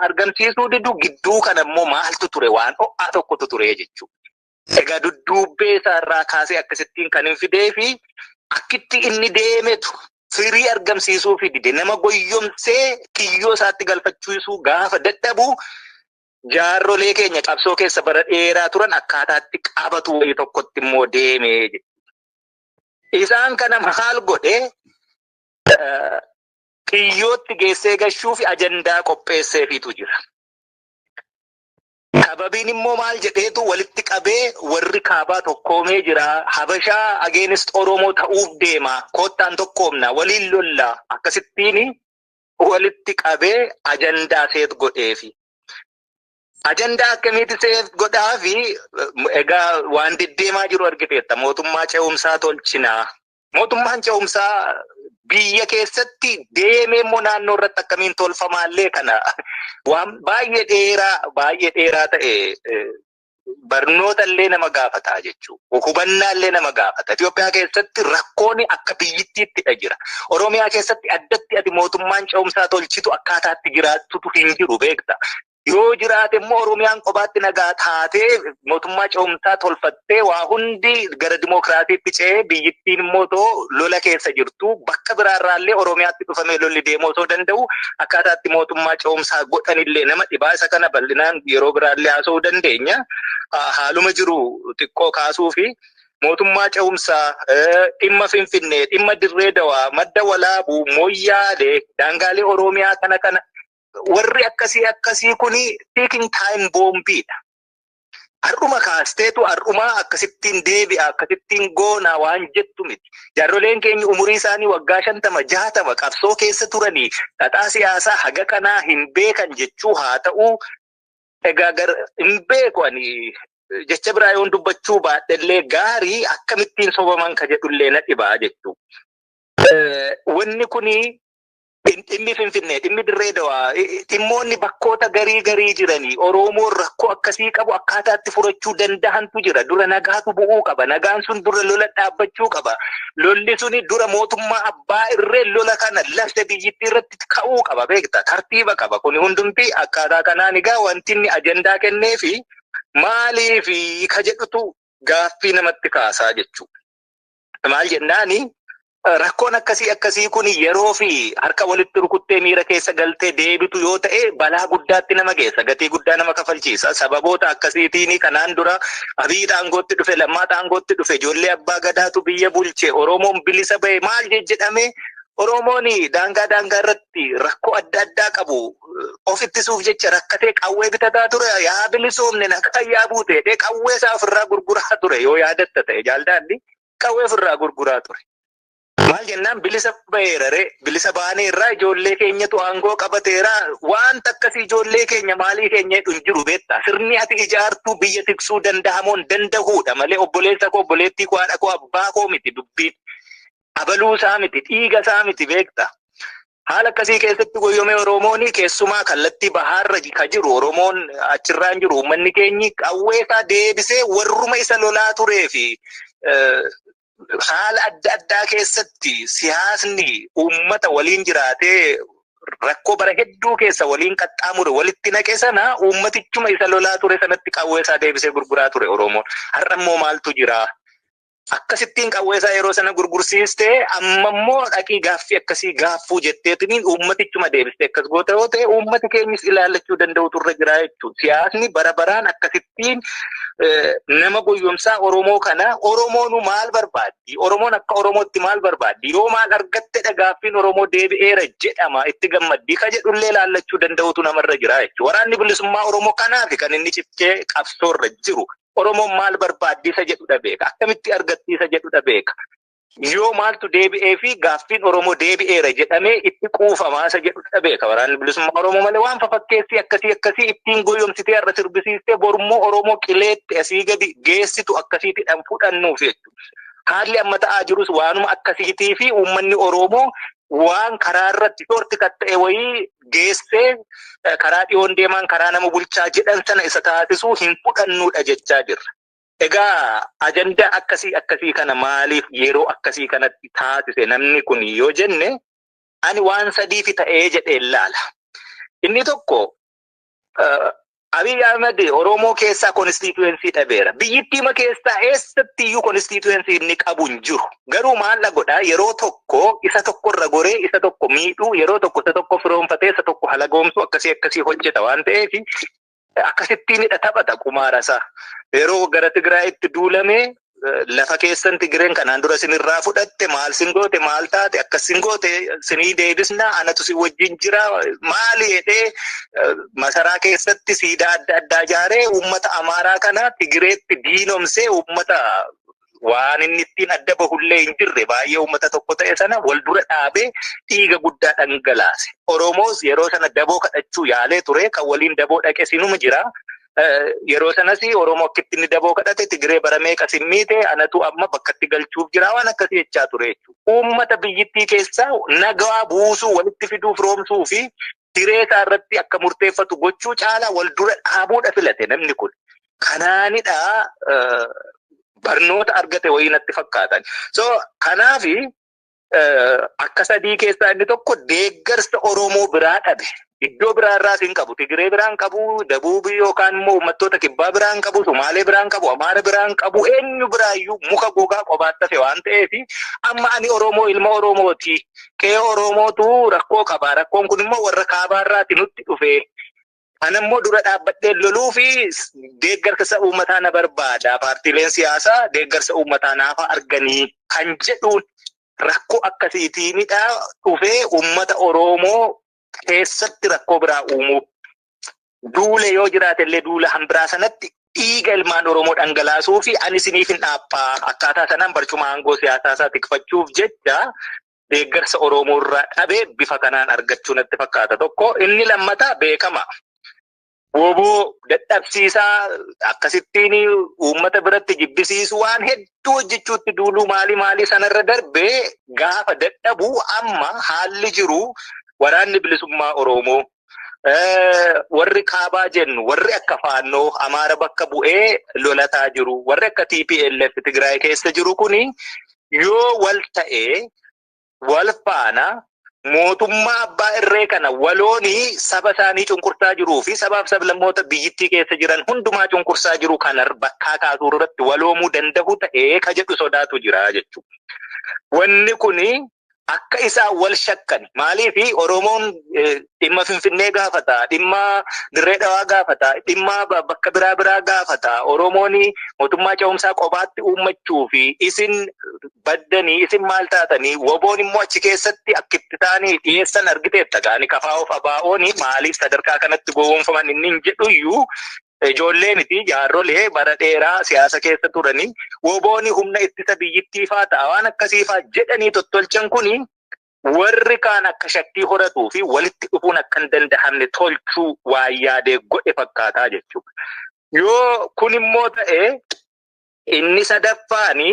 argamsiisuu didu gidduu kana immoo maaltu ture? Waan ho'aa tokkotu ture jechuudha. Egaa dudduubbee isaarraa kaasee akkasittiin kan hin fidee fi akkitti inni deemetu firii argamsiisuu fi dide, nama goyyomsee kiyyoo isaatti galfachiisuu gaafa dadhabu, jaarrolee keenya qabsoo keessa bara dheeraa turan akkaataatti qabatu wayii tokkotti immoo deemee jechuudha. Isaan kana maal godhee kiyyootti geessee gashuu fi ajandaa qopheesseefiitu jira. Sababiin immoo maal jedheetu walitti qabee, warri kaabaa tokkoomee jira. Habashaa against Oromoo ta'uuf deema. Koottaan tokkoomna, waliin lolla. Akkasittiin walitti qabee ajandaa set godheefi. Ajandaa akkamiiti set godhaafi? Egaa waan deddeemaa jiru argiteetta. Mootummaa ce'umsaa tolchinaa. Mootummaan ce'umsaa biyya keessatti deemee immoo naannoo irratti akkamiin tolfamaallee kana waan baay'ee dheeraa, baay'ee dheeraa ta'e, barnoota illee nama gaafata jechuudha. Hubannaa illee nama gaafata. Itoophiyaa keessatti rakkoon akka biyyittiittidha jira. Oromiyaa keessatti addatti ati mootummaan ce'umsaa tolchitu akkaataatti jiraattutu hin jiru, beekta. Yoo jiraate immoo Oromiyaan kophaatti nagaa taatee mootummaa ce'umsaa tolfattee waa hundi gara dimookiraasiitti ce'ee, biyyittiin immoo too lola keessa jirtu, bakka biraarraallee Oromiyaatti dhufamee lolli deemuu osoo danda'u, akkaataatti mootummaa ce'umsaa godhanillee nama dhibaa. Isa kana bal'inaan yeroo biraallee haasa'uu dandeenya. Haaluma jiru xiqqoo kaasuu fi mootummaa ce'umsaa, dhimma Finfinnee, dhimma Dirree Dawaa, Madda Walaabuu, Mooyyaalee, daangaalee Oromiyaa kana kana warri akkasii akkasii kuni ticking time boombiidha. Har'uma kaasteetu har'uma akkasittiin deebi'a, akkasittiin goona waan jettu miti. Jaarroleen keenya umurii isaanii waggaa 50, 60 qabsoo keessa turanii xaxaa siyaasaa haga kanaa hin beekan jechuu haa ta'u. Egaa hin beeku, ani jecha biraa yoon dubbachuu baadhellee gaarii, akkamittiin sobaman ka jedhullee na dhibaa jechuu. Wanni kuni dhimmi Finfinnee, dhimmi Dirree Dawaa, dhimmoonni bakkoota garii garii jiranii Oromoon rakkoo akkasii qabu akkaataatti furachuu danda'antu jira. Dura nagaatu bu'uu qaba. Nagaan sun dura lola dhaabbachuu qaba. Lolli suni dura mootummaa abbaa irree lola kana labse biyyittii irratti ka'uu qaba, beekta. Tartiiba qaba. Kuni hundumti akkaataa kanaan egaa wanti inni ajandaa kenneefi maaliifi ka jedhutu gaaffii namatti kaasaa jechuudha. Maal jennaani, rakkoon akkasii akkasii kun yeroo fi harka walitti rukuttee miira keessa galtee deebitu yoo ta'e, balaa guddaatti nama geessa, gatii guddaa nama kafalchiisa. Sababoota akkasiitiin kanaan dura Abiy aangootti dhufe, Lammaa aangootti dhufe, ijoollee abbaa gadaatu biyya bulche, Oromoon bilisa bahe maal jedhame, Oromoon daangaa daangaa irratti rakkoo adda addaa qabu of ittisuuf jecha rakkatee qawwee bitataa ture. Yaa bilisoomne, nagaa yaa buute, qawwee isaa ofirraa gurguraa ture. Yoo yaadatta ta'e, jaaldaanni qawwee ofirraa gurguraa ture. Maal jennaan, bilisa baheera ree, bilisa baanee irraa ijoollee keenyatu aangoo qabateera, wanta akkasii ijoollee keenya maalii keenya jedhu hin jiru, beektaa. Sirni ati ijaartuu biyya tiksuu danda'amoon danda'uudha malee obboleessa koo, obboleettii koo, haadha koo, abbaa koo miti dubbiin. Abaluu isaa miti, dhiiga isaa miti, beektaa. Haala akkasii keessatti goyyomee Oromoon keessumaa kallattii bahaarra ka jiru, Oromoon achirraan jiru, uummanni keenyi qawwee isaa deebisee warruma isa lolaa turee fi haala adda addaa keessatti siyaasni uummata waliin jiraatee rakkoo bara hedduu keessa waliin qaxxaamure walitti naqe sana, uummatichuma isa lolaa ture sanatti qawwee isaa deebisee gurguraa ture Oromoon. Har'a immoo maaltu jira? Akkasittiin qawwee isaa yeroo sana gurgursiistee, amma immoo dhaqii gaaffii akkasii gaaffuu jetteetiniin uummatichuma deebistee akkas goota yoo ta'e, uummati keenyis ilaallachuu danda'utu irra jira jechuudha. Siyaasni bara baraan akkasittiin nama goyyomsaa. Oromoo kana Oromoonu maal barbaaddi? Oromoon akka Oromootti maal barbaaddi? Yoo maal argattedha gaaffiin Oromoo deebi'eera jedhama, itti gammaddii ka jedhullee ilaallachuu danda'utu namarra jira jechuudha. Waraanni bilisummaa Oromoo kanaaf kan inni cichee qabsoorra jiru. Oromoon maal barbaaddi isa jedhudha beeka. Akkamitti argatti isa jedhudha beeka. Yoo maaltu deebi'ee fi gaaffiin Oromoo deebi'eera jedhamee itti quufamaa isa jedhudha beeka. Waraanni bilisummaa Oromoo malee waan fafakkeessii akkasii akkasii ittiin goyyomsitee har'a sirbisiistee borummoo Oromoo qileetti asii gadi geessitu akkasiitidhaan fudhannuuf jechuudha. Haalli amma ta'aa jirus waanuma akkasiitii fi uummanni Oromoo waan karaa irratti shortcut ta'e wayii geessee karaa dhiyoon deemaan karaa nama bulchaa jedhan sana isa taasisuu hin fudhannuudha jechaa jirra. Egaa ajandaa akkasii akkasii kana maaliif yeroo akkasii kanatti taasise namni kun yoo jenne, ani waan sadiifi ta'ee jedhee ilaala. Inni tokko Abiy Ahmed Oromoo keessaa constituency dhabeera. Biyyittiima keessaa eessatti iyyuu constituency inni qabu hin jiru. Garuu maal godhaa? Yeroo tokko isa tokkorra goree isa tokko miidhuu, yeroo tokko isa tokko firoonfatee isa tokko halagoomsuu, akkasii akkasii hojjeta waan ta'eef akkasittiinidha taphata qumaara isaa. Yeroo gara Tigraayitti duulame, lafa keessan Tigreen kanaan dura sinirraa fudhatte, maal sin goote, maal taate, akkas sin goote, sinii deebisna, anatu si wajjin jira maali jedhee masaraa keessatti siidaa adda addaa ijaaree uummata Amaaraa kana Tigreetti diinomsee, uummata waan inni ittiin adda bahullee hin jirre, baay'ee uummata tokko ta'e sana wal dura dhaabee dhiiga guddaa dhangalaase. Oromoos yeroo sana daboo kadhachuu yaalee ture, kan waliin daboo dhaqe sinuma jira. Yeroo sanas Oromoo akkitti inni daboo kadhate, Tigree bara meeqa simmiite, anatu amma bakkatti galchuuf jira waan akkasii jechaa ture jechuudha. Uummata biyyittii keessaa nagaa buusuu, walitti fiduu, firoomsuu fi hiree isaa irratti akka murteeffatu gochuu caalaa wal dura dhaabuudha filate namni kun. Kanaanidha barnoota argate wayii natti fakkaatan. So kanaafi akka sadii keessaa inni tokko deeggarsa Oromoo biraa dhabe. Iddoo biraa irraas hin qabu. Tigree biraa hin qabu, Dabuubii yookaan immoo uummattoota kibbaa biraa hin qabu, Sumaalee biraa hin qabu, Amaara biraa hin qabu, eenyu biraayyuu muka gogaa qobaatti hafe waan ta'eef, amma ani Oromoo, ilma Oromooti. Qe'ee Oromootu rakkoo qaba. Rakkoon kun immoo warra kaabaarraati nutti dhufe. Ana immoo dura dhaabbadhee loluu fi deeggarsa uummataa na barbaada. Paartiileen siyaasaa deeggarsa uummataa naafa arganii kan jedhuun rakkoo akkasiitiinidha dhufee uummata Oromoo keessatti rakkoo biraa uumuu. Duule yoo jiraate illee duula hambiraa sanatti dhiiga ilmaan Oromoo dhangalaasuu fi ani isiniif hin dhaaphaa, akkaataa sanaan barcuma aangoo siyaasaa isaa tikfachuuf jecha deeggarsa Oromoo irraa dhabee bifa kanaan argachuu natti fakkaata tokko. Inni lammataa beekama. Woboo dadhabsiisaa, akkasittiin uummata biratti jibbisiisu, waan hedduu hojjechuutti duuluu, maalii maalii sanarra darbee gaafa dadhabu, amma haalli jiru waraanni bilisummaa Oromoo, warri kaabaa jennu, warri akka Faannoo Amaara bakka bu'ee lolataa jiru, warri akka TPLF Tigraay keessa jiru kuni yoo wal ta'ee wal faana mootummaa abbaa irree kana waloonii saba isaanii cunqursaa jiruu fi sabaaf sablammoota biyyittii keessa jiran hundumaa cunqursaa jiru kana bakkaa kaasuu irratti waloomuu danda'u ta'ee ka jedhu sodaatu jira jechuudha. Wanni kuni akka isaan wal shakkan maaliif Oromoon dhimma Finfinnee gaafata, dhimma Dirree Dhawaa gaafata, dhimma bakka biraa biraa gaafata. Oromoon mootummaa ce'umsaa qobaatti uummachuu fi isin baddanii, isin maal taatanii, woboon immoo achi keessatti akkitti ta'anii dhiyeessan argiteetta gaani kafaa'oof abaa'oon maaliif sadarkaa kanatti gowwoomfaman inni hin jedhuyyuu, ijoollee miti, jaarrolee bara dheeraa siyaasa keessa turanii, wobooni humna ittisa biyyittii faa ta'a waan akkasii faa jedhanii tottolchan kuni warri kaan akka shakkii horatuu fi walitti dhufuun akka hin danda'amne tolchuu waan yaadee godhe fakkaataa jechuudha. Yoo kun immoo ta'e, inni sadaffaani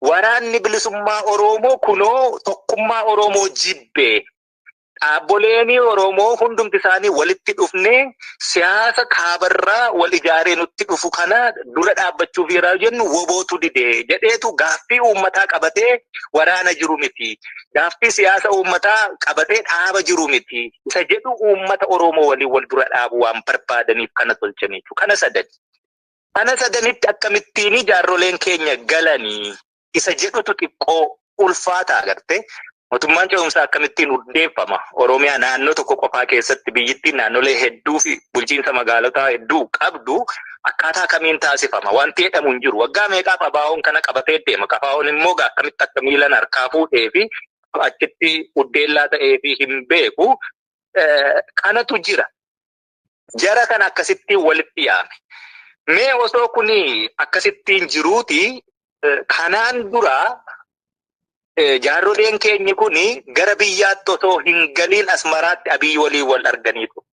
waraanni bilisummaa Oromoo kunoo tokkummaa Oromoo jibbee, dhaabboleen Oromoo hundumti isaanii walitti dhufnee siyaasa kaabarraa wal ijaaree nutti dhufu kana dura dhaabbachuuf yeroo jennu wobootu dide jedheetu gaaffii uummataa qabatee waraana jiru miti. Gaaffii siyaasa uummataa qabatee dhaaba jiru miti. Isa jedhu uummata Oromoo waliin wal dura dhaabu waan barbaadaniif kana tolchanii jechuudha. Kana sadani. Kana sadanitti akkamittiin jaarroleen keenya galanii isa jedhutu xiqqoo ulfaataa agarte. Mootummaan ce'umsaa akkamittiin hundeeffama? Oromiyaa naannoo tokko qofaa keessatti, biyyittiin naannolee hedduu fi bulchiinsa magaalotaa hedduu qabdu, akkaataa kamiin taasifama? Wanti jedhamu hin jiru. Waggaa meeqaaf abaa'oon kana qabatee deema. Kafaa'oon immoo akkamitti akka miilan harkaa fuudhee fi achitti uddeellaa ta'ee fi hin beeku. Kanatu jira. Jara kana akkasittiin walitti yaame. Mee osoo kuni akkasittiin jiruuti, kanaan dura jaarroleen keenyi kun gara biyyaatti osoo hin galiin Asmaraatti Abiyyi waliin wal arganiitu.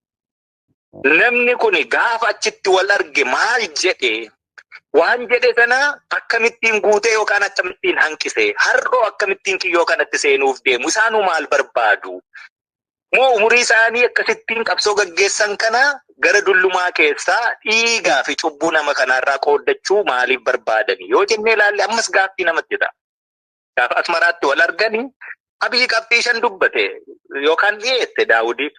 Namni kun gaafa achitti wal arge maal jedhe? Waan jedhe sana akkamittiin guutee yookaan akkamittiin hanqise? Har'oo akkamittiin kiyyoo kanatti seenuuf deemu? Isaanuu maal barbaadu? Moo umurii isaanii akkasittiin qabsoo gaggeessan kana gara dullumaa keessaa dhiigaa fi cubbuu nama kanaarraa qooddachuu maaliif barbaadani? Yoo jennee ilaalle, ammas gaaffii namatti ta'a. Gaafa Asmaraatti wal arganii Abiyyi qabxii shan dubbate yookaan dhiyeesse Daawudiif.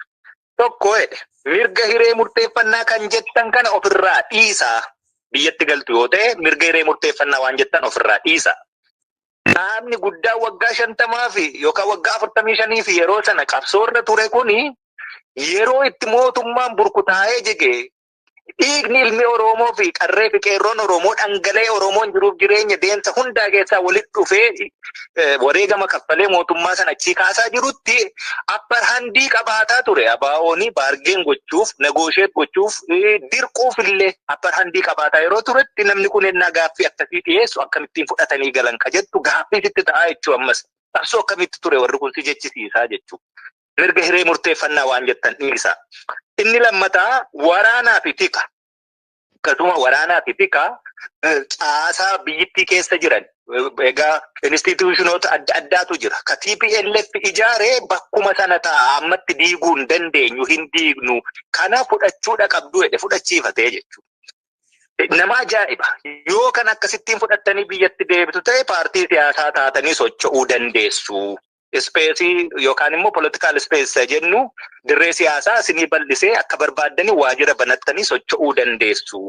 Tokko jedhe, mirga hiree murteeffannaa kan jettan kana ofirraa dhiisaa. Biyyatti galtu yoo ta'e, mirga hiree murteeffannaa waan jettan ofirraa dhiisaa. Dhaabni guddaa waggaa 50 fi yookaan waggaa 45 fi yeroo sana qabsoorra ture kuni, yeroo itti mootummaan burkutaa'ee jige, dhiigni ilmi Oromoo fi qarree fi qeerroon Oromoo dhangala'ee, Oromoon jiruuf jireenya deemsa hundaa keessaa walitti dhufee wareegama kaffalee mootummaa sana achii kaasaa jirutti, upper handii qabaataa ture. ABO'n bargain gochuuf, negotiate gochuuf, dirquuf illee upper handii qabaataa yeroo turetti, namni kun ennaa gaaffii akkasii dhiyeessu akkamittiin fudhatanii galan ka jettu gaaffii sitti ta'aa jechuu. Ammas qabsoo akkamitti ture warri kun si jechisiisaa jechuu. Mirga hiree murteeffannaa waan jettan dhiisaa. Inni lammataa waraanaa fi tika. Akkasuma waraanaa fi tika caasaa biyyittii keessa jiran. Egaa institutionoota adda addaatu jira. Ka TPLF ijaaree bakkuma sana ta'a, ammatti diiguu hin dandeenyu, hin diignu. Kana fudhachuudha qabdu jedhe, fudhachiifatee jechuudha. Nama ajaa'iba! Yoo kan akkasittiin fudhattanii biyyatti deebitu ta'e, paartii siyaasaa taatanii socho'uu dandeessu. Spaceii yookaan immoo political space jennu, dirree siyaasaa isinii bal'isee akka barbaaddanii waajjira banattanii socho'uu dandeessu.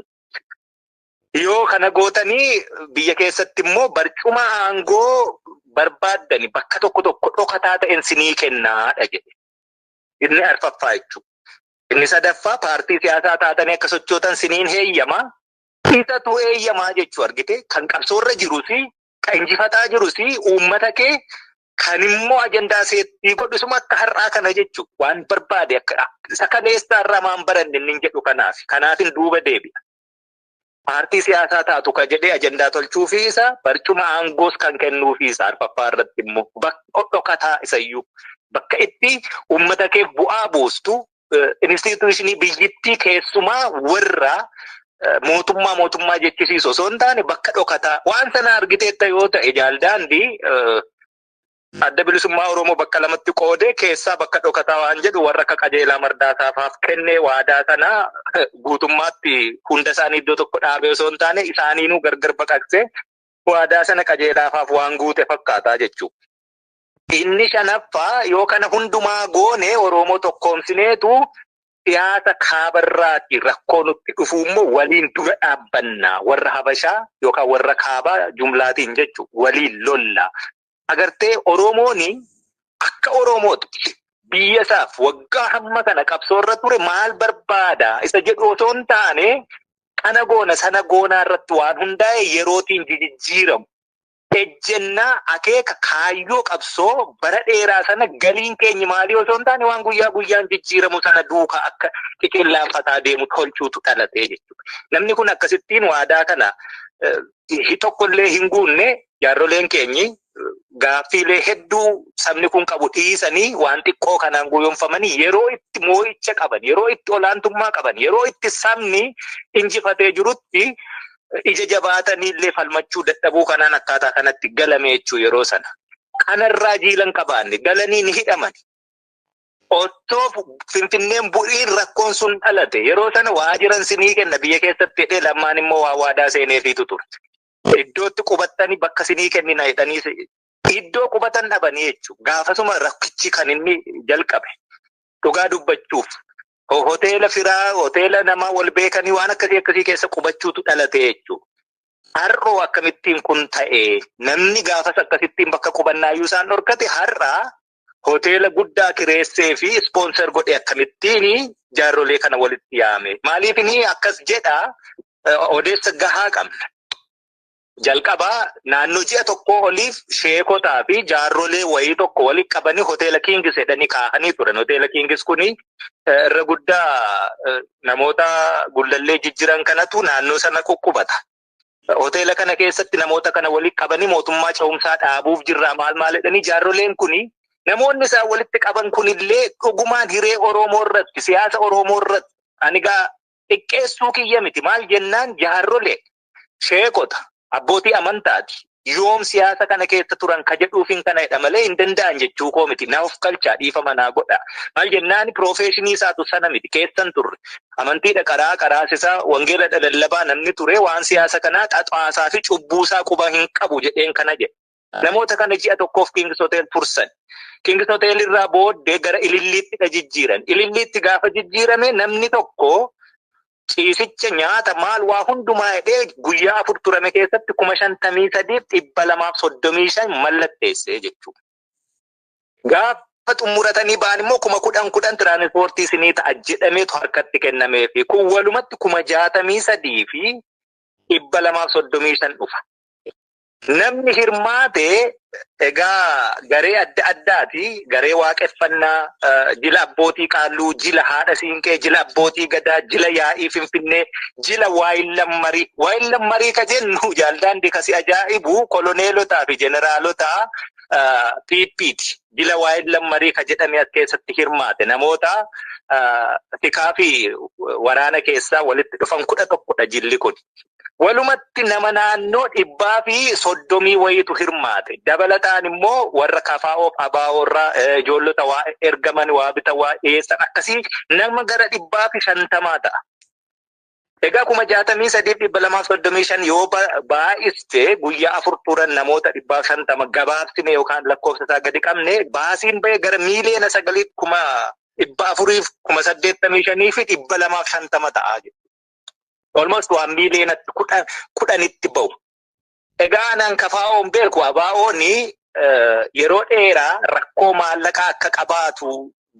Yoo kana gootanii, biyya keessatti immoo barcuma aangoo barbaaddani bakka tokko tokko dhokataa ta'een sinii kennaadha jedhe. Inni arfaffaa jechuudha. Inni sadaffaa, paartii siyaasaa taatanii akka sochootan siniin heeyyamaa. Isatu heeyyamaa jechuu argite. Kan qabsoorra jirus, kan injifataa jirus, uummata kee kan immoo ajandaa seettii godhusuma akka har'aa kana jechuudha. Waan barbaade akka isa kaleessaa irraa maan baranne inni jedhu kanaaf. Kanaafin duuba deebi'a. Paartii siyaasaa taatu ka jedhee ajandaa tolchuufi isa barcuma aangoos kan kennuufi isa arfaffaa irratti immoo bakka dhokataa isayyuu bakka itti uummata kee bu'aa buustu, institutionii biyyittii keessumaa warra mootummaa mootummaa jechisiisu osoo hin taane, bakka dhokataa waan sana argiteetta yoo ta'e, jaaldaandii Adda Bilisummaa Oromoo bakka lamatti qoodee keessaa bakka dhokataa waan jedhu warra akka Qajeelaa Mardaasaa kennee, waadaa sana guutummaatti hunda isaanii iddoo tokko dhaabee osoo hin taane, isaaniinuu gargar baqaqsee waadaa sana Qajeelaafaaf waan guute fakkaataa jechuudha. Inni shanaffaa, yoo kana hundumaa goone, Oromoo tokkoomsineetu siyaasa kaabarraati rakkoo nutti dhufu immoo waliin dura dhaabbanna, warra Habashaa yookaan warra kaabaa jumlaatiin jechuudha, waliin lolla. Agartee, Oromooni akka Oromootti biyya isaaf waggaa hamma kana qabsoorra ture maal barbaada isa jedhu osoo hin taane, kana goona sana goonaa irratti waan hundaa'e yerootiin jijjiiramu. Ejjennaa akeeka kaayyoo qabsoo bara dheeraa sana, galiin keenya maalii osoo hin taane, waan guyyaa guyyaan jijjiiramu sana duukaa akka qiqillaanfataa deemu tolchuutu dhalatee jechuudha. Namni kun akkasittiin waadaa kana tokkollee hin guunne. Jaarroleen keenyi gaaffiilee hedduu sabni kun qabu dhiisanii waan xiqqoo kanaan gowwoomfamanii, yeroo itti moo'icha qaban, yeroo itti olaantummaa qaban, yeroo itti sabni injifatee jirutti ija jabaatanii illee falmachuu dadhabuu kanaan akkaataa kanatti galame jechuu yeroo sana. Kanarraa jiilan qabaanne galanii ni hidhaman. Otoo Finfinneen bu'iin rakkoon sun dhalate, yeroo sana waajiran sinii kenna biyya keessatti jedhee Lammaan immoo waa waadaa seeneefiitu ture. Iddootti qubattanii bakka sinii kennina jedhanii iddoo qubatan dhabanii jechuudha. Gaafasuma rakkichi kan inni jalqabe. Dhugaa dubbachuuf hoteela firaa, hoteela namaa wal beekanii, waan akkasii akkasii keessa qubachuutu dhalate jechuudha. Har'oo akkamittiin kun ta'e? Namni gaafas akkasittiin bakka qubannaayyuu isaan dhorkate, har'aa hoteela guddaa kireessee fi sponsor godhe akkamittiin jaarrolee kana walitti yaame? Maaliif inni akkas jedhaa? Odeessa gahaa qabna. Jalqabaa naannoo ji'a tokkoo oliif sheekotaa fi jaarrolee wayii tokko walitti qabanii hoteela Kingis jedhanii kaa'anii turan. Hoteela Kingis kuni irra guddaa namoota Gullallee jijjiran kanatu naannoo sana quqqubata. Hoteela kana keessatti namoota kana walitti qabanii mootummaa ce'umsaa dhaabuuf jirra maal maal jedhanii, jaarroleen kuni, namoonni isaan walitti qaban kunillee dhugumaan hiree Oromoo irratti, siyaasa Oromoo irratti, ani gaa xiqqeessuu kiyya miti, maal jennaan, jaarrolee, sheekota, abbootii amantaati. Yoom siyaasa kana keessa turan ka jedhuufin kana jedha malee hin danda'an jechuu koo miti. Naaf kalchaa, dhiifama naa godha. Maal jennaan, professionii isaatu sana miti, keessan turre. Amantiidha karaa karaasisaa, wangeela lallabaa namni ture, waan siyaasa kanaa xaxaasaa fi cubbuusaa quba hin qabu jedheen kana jedhe. Namoota kana ji'a tokkoof Kings Hotel tursan. Kingis Hotel irraa booddee gara Ililliitti jijjiiran. Ililliitti gaafa jijjiirame namni tokko ciisicha, nyaata, maal waa hundumaa hidhee guyyaa 4 turame keessatti 53,235 mallatteessee jechuudha. Gaafa xumuratanii ba'an immoo 10,000 10,000 tiraanispoortii isinii ta'a jedhameetu harkatti kennamee fi kun walumatti 63,235 dhufa. Namni hirmaate egaa garee adda addaati. Garee waaqeffannaa, jila abbootii qaalluu, jila haadha siinqee, jila abbootii gadaa, jila yaa'ii Finfinnee, jila waayillan marii. Waayillan marii ka jennu, jaaldaandii, kasi ajaa'ibu koloneelotaa fi jeneraalota PPti. Jila waayillan marii ka jedhame as keessatti hirmaate namoota tikaa fi waraana keessaa walitti dhufan 11dha jilli kun. Walumatti nama naannoo 130 wayiitu hirmaate. Dabalataan immoo warra KFOf ABO irraa ijoollota waa ergaman, waa bitan, waa dhiyeessan akkasii nama gara 150 ta'a. Egaa 63,235 yoo baay'iste, guyyaa 4 turan namoota 150 gabaabsine yookaan lakkoofsa isaa gadi qabne, baasiin ba'e gara 9,485,250 ta'a jechuudha. Almost waan miiliyoona 10tti ba'u. Egaa anaan KFO'n beeku, ABO'n yeroo dheeraa rakkoo maallaqaa akka qabaatu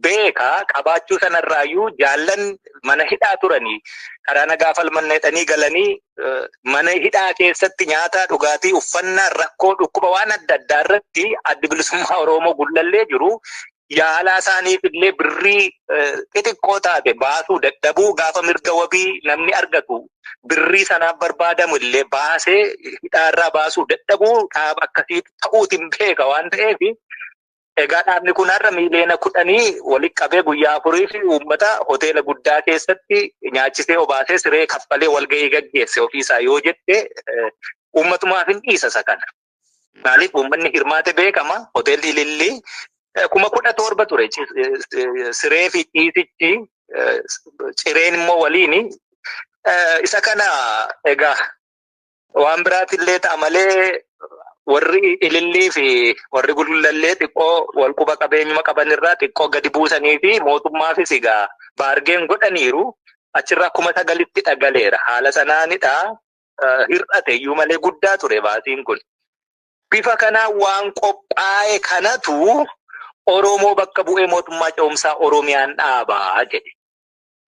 beeka. Qabaachuu sanarraayyuu jaallan mana hidhaa turanii karaa nagaa falmanna jedhanii galanii mana hidhaa keessatti nyaata, dhugaatii, uffannaa, rakkoo, dhukkuba waan adda addaa irratti Addi Bilisummaa Oromoo Gullallee jiru yaalaa isaaniif illee birrii xixiqqoo taate baasuu dadhabuu, gaafa mirga wabii namni argatu birrii sanaaf barbaadamu illee baasee hidhaarraa baasuu dadhabuu dhaaba akkasii ta'uutiin beeka waan ta'eef, egaa dhaabni kun har'a miiliyoona 10 walitti qabee guyyaa 4 fi uummata hoteela guddaa keessatti nyaachisee, obaasee, siree kaffalee walgahii gaggeesse ofiisaa yoo jette, uummatumaaf hin dhiisa isa kana. Maaliif, uummanni hirmaate beekama. Hoteelli Ilillii 17,000 ture siree fi ciisichi, cireen immoo waliini. Isa kana egaa waan biraatillee ta'a malee, warri Ilillii fi warri Gullallee xiqqoo wal quba qabeenyuma qaban irraa xiqqoo gadi buusanii fi mootummaafis egaa bargain godhaniiru. Achirraa 9,000tti dhagaleera. Haala sanaanidha, hir'ate iyyuu malee guddaa ture baasiin kun. Bifa kanaan waan qophaa'e kanatu Oromoo bakka bu'ee mootummaa ce'umsaa Oromiyaan dhaabaa jedhe.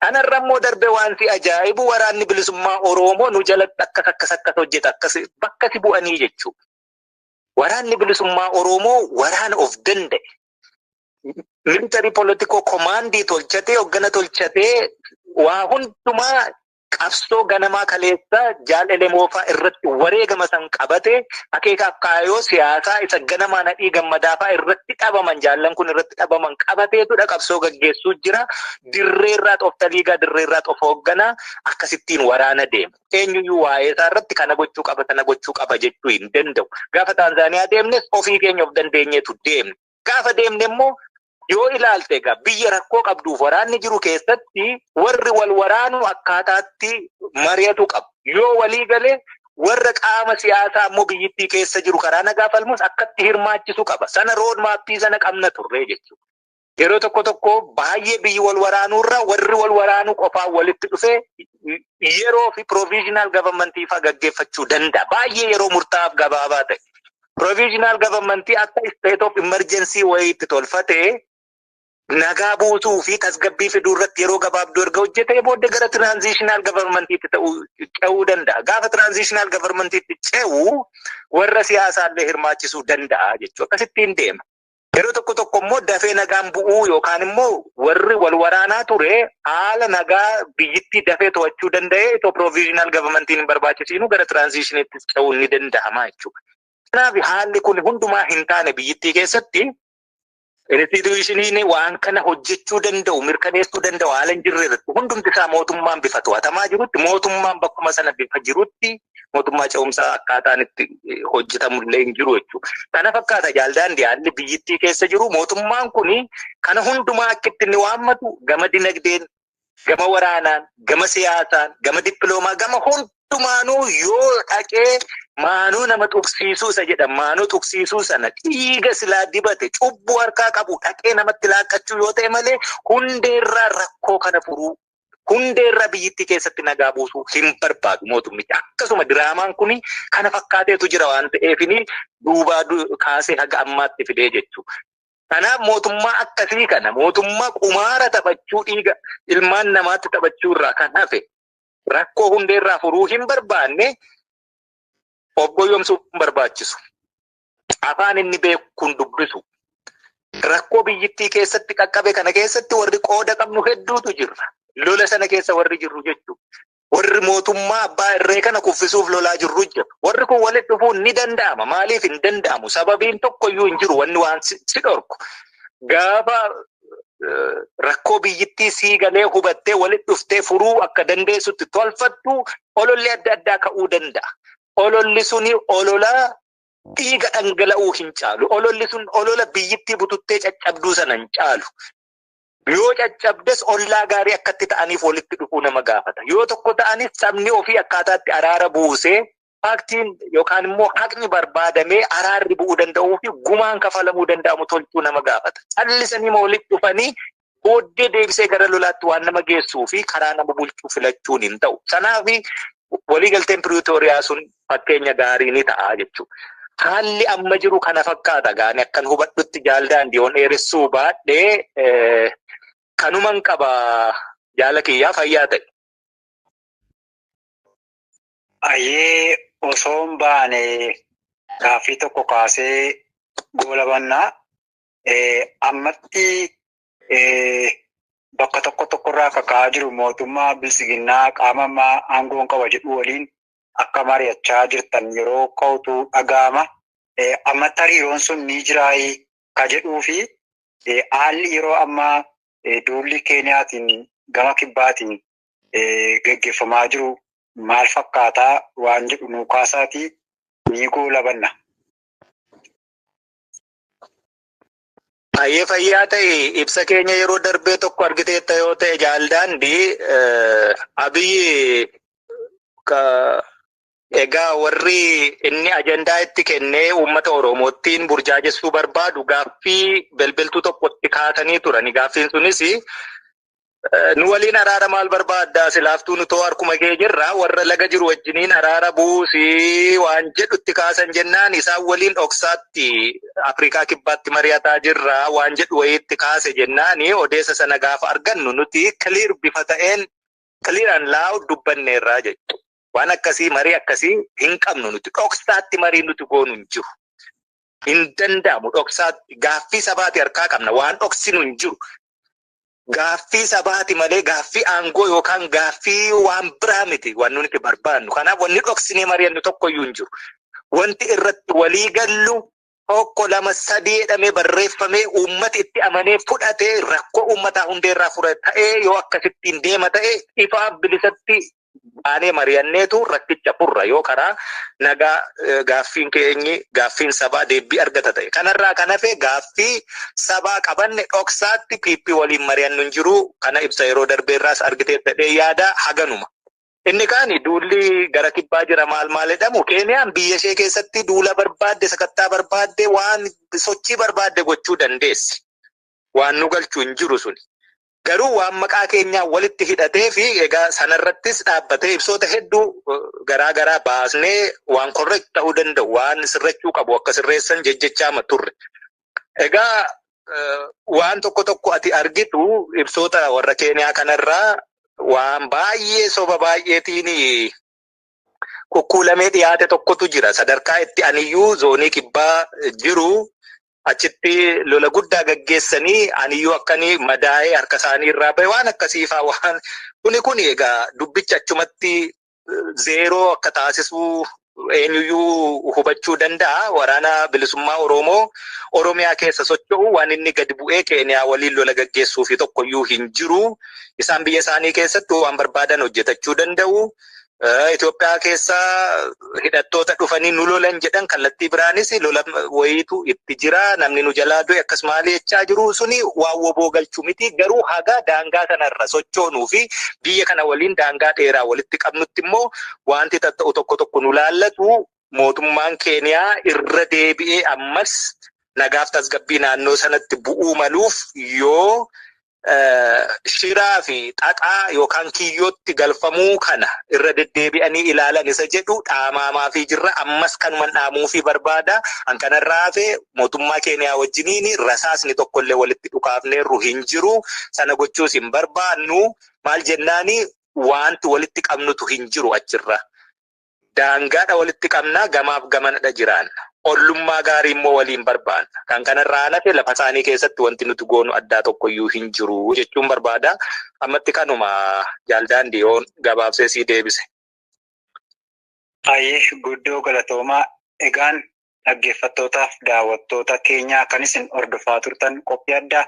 Kanarra immoo darbe waan si ajaa'ibu, Waraanni Bilisummaa Oromoo nu jalatti akkas akkas akkas hojjeta, akkas bakka si bu'anii jechuudha. Waraanni Bilisummaa Oromoo waraana of danda'e. Military political commandii tolchatee, hoggana tolchatee, waa hundumaa qabsoo ganamaa kaleessa Jaal Elemoofaa irratti wareegama san qabate, akeekaaf kaayoo siyaasaa isa ganamaa Nadhii Gammadaafaa irratti dhabaman, jaallan kun irratti dhabaman qabateetudha qabsoo gaggeessuu jira. Dirreerraa of taliigaa, dirreerraa of hoogganaa, akkasittiin waraana deema. Eenyuyyuu waa'ee isaa irratti kana gochuu qaba, kana gochuu qaba jechuu hin danda'u. Gaafa Taanzaaniyaa deemnes ofii keenya of dandeenyeetu deemne. Gaafa deemne immoo yoo ilaalte, egaa biyya rakkoo qabduuf waraanni jiru keessatti warri wal waraanu akkaataatti mari'atu qabu. Yoo walii galee, warra qaama siyaasaa immoo biyyittii keessa jiru karaa nagaa falmus akkatti hirmaachisu qaba. Sana road mapii sana qabna turre jechuudha. Yeroo tokko tokko baay'ee biyyi wal waraanuurra warri wal waraanuu qofaan walitti dhufee yeroo fi provisional governmentii fa'aa gaggeeffachuu danda'a. Baay'ee yeroo murtaa'aaf gabaabaa ta'e. Provisional governmentii akka state of emergency wayiitti tolfatee nagaa buusuu fi tasgabbii fiduu irratti yeroo gabaabduu erga hojjetee booddee gara transitional governmentiitti ta'uu ce'uu danda'a. Gaafa transitional governmentiitti ce'u warra siyaasaallee hirmaachisuu danda'a jechuudha. Akkasittiin deema. Yeroo tokko tokko immoo dafee nagaan bu'uu yookaan immoo warri wal waraanaa ture haala nagaa biyyittii dafee to'achuu danda'ee itoo provisional governmentiin hin barbaachisiinu gara transitioniitti ce'uun ni danda'ama jechuudha. Kanaaf haalli kun hundumaa hin taane. Biyyittii keessatti institutioniin waan kana hojjechuu danda'u, mirkaneessuu danda'u haala hin jirre irratti, hundumti isaa mootummaan bifa to'atamaa jirutti, mootummaan bakkuma sana bifa jirutti, mootummaa ce'umsaa akkaataan itti hojjetamullee hin jiru jechuudha. Kana fakkaata, jaaldaandii, haalli biyyittii keessa jiru. Mootummaan kun kana hundumaa akka itti inni waammatu gama dinagdeen, gama waraanaan, gama siyaasaan, gama dippiloomaa, gama hundumaanuu yoo dhaqee Maanoo nama tuqsiisuu isa jedhan, maanoo tuqsiisuu sana dhiiga silaa dibate cubbuu harkaa qabu dhaqee namatti laaqqachuu yoo ta'e malee, hundeerraa rakkoo kana furuu, hundeerraa biyyittii keessatti nagaa buusuu hin barbaadu mootummichi. Akkasuma diraamaan kun kana fakkaateetu jira waan ta'eefini duubaa kaasee haga ammaatti fidee jechuudha. Kanaaf mootummaa akkasii kana, mootummaa qumaara taphachuu, dhiiga ilmaan namaatti taphachuu irraa kan hafe rakkoo hundeerraa furuu hin barbaanne, of goyyomsuu hin barbaachisu. Afaan inni beekuun dubbisu. Rakkoo biyyittii keessatti qaqqabe kana keessatti warri qooda qabnu hedduutu jirra. Lola sana keessa warri jirru jechuudha. Warri mootummaa abbaa irree kana kuffisuuf lolaa jirru jira. Warri kun walitti dhufuun ni danda'ama. Maaliif hin danda'amu? Sababiin tokkoyyuu hin jiru wanni waan si dhorku. Gaafa rakkoo biyyittii sii galee hubattee walitti dhuftee furuu akka dandeessutti tolfattu, ololli adda addaa ka'uu danda'a. Ololli suni olola dhiiga dhangala'uu hin caalu. Ololli sun olola biyyittii bututtee caccabduu sana hin caalu. Yoo caccabdes ollaa gaarii akkatti ta'aniif walitti dhufuu nama gaafata. Yoo tokko ta'anis sabni ofii akkaataatti araara buusee, faaktiin yookaan immoo haqni barbaadamee araarri bu'uu danda'uu fi gumaan kafalamuu danda'amu tolchuu nama gaafata. Callisanii walitti dhufanii booddee deebisee gara lolaatti waan nama geessuu fi karaa nama bulchuu filachuun hin ta'u. Kanaaf waliigalteen Piriitooriyaa sun fakkeenya gaarii ni ta'a jechuudha. Haalli amma jiru kana fakkaata. Gaani akkan hubadhutti, jaaldaandii yoon dheeressuu baadhee, kanuman qaba, jaala kiyyaa, fayyaa ta'e. Ayyee, osoo hin baane gaaffii tokko kaasee goolabannaa. Ammatti bakka tokko tokkorraa kaka'aa jiru mootummaa bilisiginnaa qaama ammaa aangoon qaba jedhu waliin akka mari'achaa jirtan yeroo ka'utu dhaga'ama. Ammatti hariiroon sun ni jiraayii ka jedhuu fi haalli yeroo ammaa duulli Keeniyaatiin gama kibbaatiin geggeeffamaa jiru maal fakkaataa waan jedhu nuu kaasaatii ni goolabanna. Baay'ee fayyaa ta'e. Ibsa keenya yeroo darbee tokko argiteetta yoo ta'e, jaaldaandii, Abiyyi egaa warri inni ajandaa itti kennee uummata Oromoottiin burjaajessuu barbaadu gaaffii belbeltuu tokkotti kaasanii turani. Gaaffiin sunis, "Nu waliin araara maal barbaaddaa? Silaaftuu nu too harkuma kee jirra, warra laga jiru wajjiniin araara buusii," waan jedhutti kaasan jennaan, isaan waliin dhoksaatti Afrikaa Kibbaatti mari'ataa jirra waan jedhu wayiitti kaase jennaan, odeessa sana gaafa argannu nuti clear bifa ta'een, clear and loud dubbanneerraa jechuudha. Waan akkasii, marii akkasii hin qabnu nuti. Dhoksaatti marii nuti goonu hin jiru. Hin danda'amu dhoksaatti. Gaaffii sabaati harkaa qabna, waan dhoksinu hin jiru. Gaaffii sabaati malee gaaffii aangoo yookaan gaaffii waan biraa miti waan nuti barbaannu. Kanaaf wanni dhoksinee mari'annu tokkoyyuu hin jiru. Wanti irratti walii gallu tokko, lama, sadii jedhamee barreeffamee uummati itti amanee fudhatee rakkoo uummataa hundeerraa fure ta'ee, yoo akkasittiin deema ta'e, ifaaf bilisatti baanee mari'anneetu rakkicha furra, yoo karaa nagaa gaaffiin keenyi, gaaffiin sabaa deebii argata ta'e. Kanarraa kan hafe gaaffii sabaa qabanne dhoksaatti PP waliin mari'annu hin jiru. Kana ibsa yeroo darbeerraas argitee ta'ee yaada haganuma. Inni kaani duulli gara kibbaa jira maal maal jedhamu, Keeniyaan biyya ishee keessatti duula barbaadde, sakattaa barbaadde, waan sochii barbaadde gochuu dandeessi. Waan nu galchu hin jiru suni. Garuu waan maqaa keenyaa walitti hidhatee fi egaa sanarrattis dhaabbatee ibsoota hedduu garaa garaa baasnee, waan correct ta'uu danda'u, waan sirrachuu qabu akka sirreessan jejjechaama turre. Egaa waan tokko tokko ati argitu ibsoota warra Keeniyaa kanarraa waan baay'ee soba baay'eetiin kukkuulamee dhiyaate tokkotu jira. Sadarkaa itti aniyyuu zoonii kibbaa jiru achitti lola guddaa gaggeessanii aniyyuu akkanii madaa'ee harka isaanii irraa bahe, waan akkasiifaa, waan kuni egaa dubbicha achumatti zeeroo akka taasisuu eenyuyyuu hubachuu danda'a. Waraana Bilisummaa Oromoo Oromiyaa keessa socho'u waan inni gadi bu'ee Keeniyaa waliin lola gaggeessuu fi tokkoyyuu hin jiru. Isaan biyya isaanii keessatti waan barbaadan hojjetachuu danda'u. Itoophiyaa keessa hidhattoota dhufanii nu lolan jedhan, kallattii biraanis lola wayiitu itti jira. Namni nu jalaa du'e akkas maali jechaa jiru, suni waan woboo galchuu miti. Garuu haga daangaa sanarra sochoonuu fi biyya kana waliin daangaa dheeraa walitti qabnutti immoo wanti tatta'u tokko tokko nu laallatu. Mootummaan Keeniyaa irra deebi'ee ammas nagaaf tasgabbii naannoo sanatti bu'uu maluuf yoo shiraa fi xaxaa yookaan kiyyootti galfamuu kana irra deddeebi'anii ilaalan isa jedhu dhaamaamaafii jirra. Ammas kanuman dhaamuufii barbaada. An kanarraa hafe mootummaa Keeniyaa wajjiniin rasaasni tokkollee walitti dhukaafneerru hin jiru. Sana gochuus hin barbaannu. Maal jennaani, wanti walitti qabnutu hin jiru achirra. Daangaadha walitti qabnaa, gamaaf gamanadha jiraanna. Ollummaa gaarii immoo waliin barbaanna. Kan kanarraa hafe lafa isaanii keessatti wanti nuti goonu addaa tokkoyyuu hin jiru jechuun barbaada. Ammatti kanuma, jaaldaandii, yoon gabaabsee sii deebise. Baay'ee guddoo galatoomaa. Egaan dhaggeeffattootaaf daawwattoota keenyaa, kan isin hordofaa turtan qophii addaa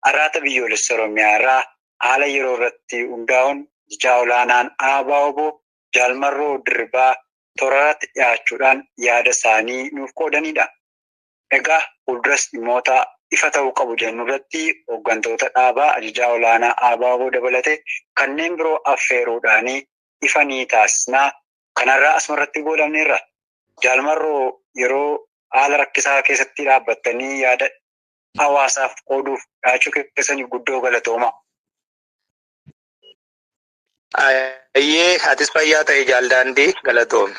Arraata Biyyoolessa Oromiyaa irraa haala yeroo irratti hundaa'uun ajajaa olaanaan ABO Jaalmarroo Dirribaa toorarratti dhiyaachuudhaan yaada isaanii nuuf qoodanidha. Egaa fuulduras dhimmoota ifa ta'uu qabu jennu irratti hooggantoota dhaabaa, ajajaa olaanaa ABO dabalatee kanneen biroo affeeruudhaan ifa ni taasisnaa. Kanarraa asumarratti goolabneerra. Jaalmarroo, yeroo haala rakkisaa keessatti dhaabbattanii yaada hawaasaaf qooduuf dhiyaachuu keessaniif guddoo galatooma. Ayyee, atis fayyaa ta'e, jaaldaandii, galatoomi.